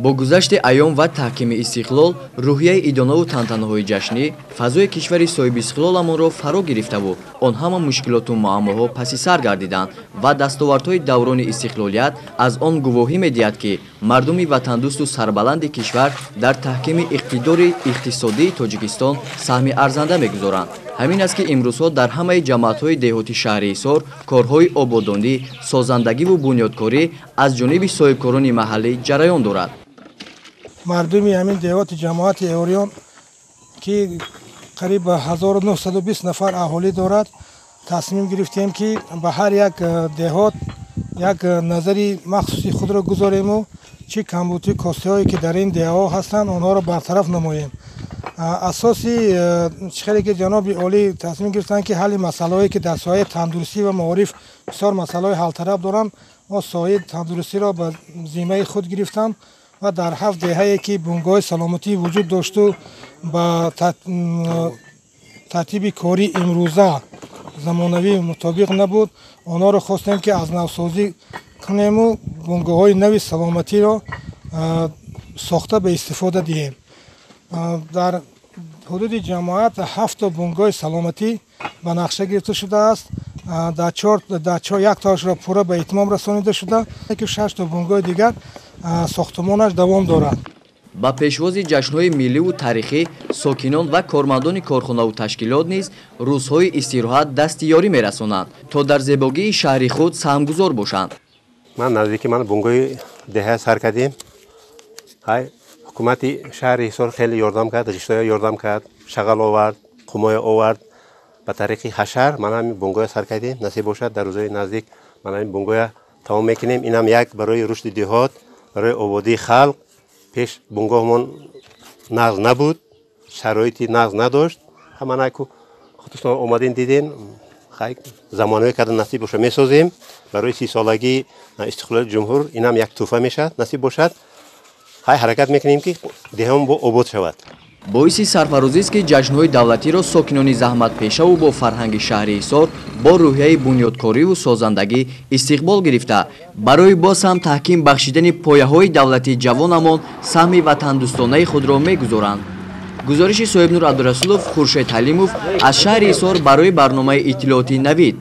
Бо гузашти айём ва таҳкими истиқлол, рӯҳияи идонаву тантанаҳои ҷашнӣ фазои кишвари соҳибистиқлоламонро фаро гирифтаву он ҳама мушкилоту муаммоҳо паси сар гардиданд ва дастовардҳои даврони истиқлолият аз он гувоҳӣ медиҳад, ки мардуми ватандӯсту сарбаланди кишвар дар таҳкими иқтидори иқтисодии Тоҷикистон саҳми арзанда мегузоранд. Ҳамин аст, ки имрӯзҳо дар ҳамаи ҷамоатҳои деҳоти шаҳри Ҳисор корҳои ободонӣ, созандагиву бунёдкорӣ аз ҷониби соҳибкорони маҳаллӣ ҷараён дорад. Мардуми ҳамин деҳоти ҷамоати Эориён, ки қариб ба 1920 нафар аҳолӣ дорад, тасмим гирифтем, ки ба ҳар як деҳот як назари махсуси худро гузорему чӣ камбудӣ, костиҳое, ки дар ин деҳаҳо ҳастанд, онҳоро бартараф намоем. Асоси хеле ки ҷаноби олӣ тасмим гирифтанд, ки ҳалли масъалаҳое, ки дар соҳаи тандурустӣ ва маориф бисёр масъалаҳои ҳалталаб доранд, мо соҳаи тандурустиро ба зиммаи худ гирифтам ва дар ҳафт деҳае, ки бунгоҳи саломатӣ вуҷуд дошту ба тартиби кори имрӯза замонавӣ мутобиқ набуд, онҳоро хостем, ки аз навсозӣ кунему бунгоҳҳои нави саломатиро сохта ба истифода диҳем. Дар ҳудуди ҷамоат ҳафто бунгоҳи саломатӣ ба нақша гирифта шудааст. Дар чор яктоашро пурра ба итмом расонида шуда, ки шашто бунгоҳи дигар сохтмонаш давом дорад. Ба пешвози ҷашнҳои милливу таърихӣ сокинон ва кормандони корхонаву ташкилот низ рӯзҳои истироҳат дасти ёрӣ мерасонанд, то дар зебогии шаҳри худ саҳмгузор бошанд. Ман наздики ман бунгоҳи деҳа сар кардем. Ҳай, ҳукумати шаҳри Ҳисор хеле ёрдам кард, ғиштоя ёрдам кард, шағал овард, қумоя овард. Ба тариқи ҳашар ман ҳамин бунгоҳя сар кардем. Насиб бошад, дар рӯзҳои наздик ман ҳамин бунгоҳя тамом мекунем. Инам як барои рушди деҳот, барои ободии халқ. Пеш бунгоҳмон нағз набуд, шароити нағз надошт. Ҳаманаку худтон омадем, дидем. Хай, замонавӣ карда, насиб боша, месозем. Барои 30-солагии истиқлоли ҷумҳур инам як тӯҳфа мешавад, насиб бошад. Хай, ҳаракат мекунем, ки деҳамон бо обод шавад. Боиси сарфарозист, ки ҷашнҳои давлатиро сокинони заҳматпешаву бо фарҳанги шаҳри Ҳисор бо рӯҳияи бунёдкориву созандагӣ истиқбол гирифта, барои боз ҳам таҳким бахшидани пояҳои давлати ҷавонамон саҳми ватандӯстонаи худро мегузоранд. Гузориши Соҳибнур Абдурасулов, Хуршед Ҳалимов аз шаҳри Ҳисор барои барномаи иттилоотии «Навид».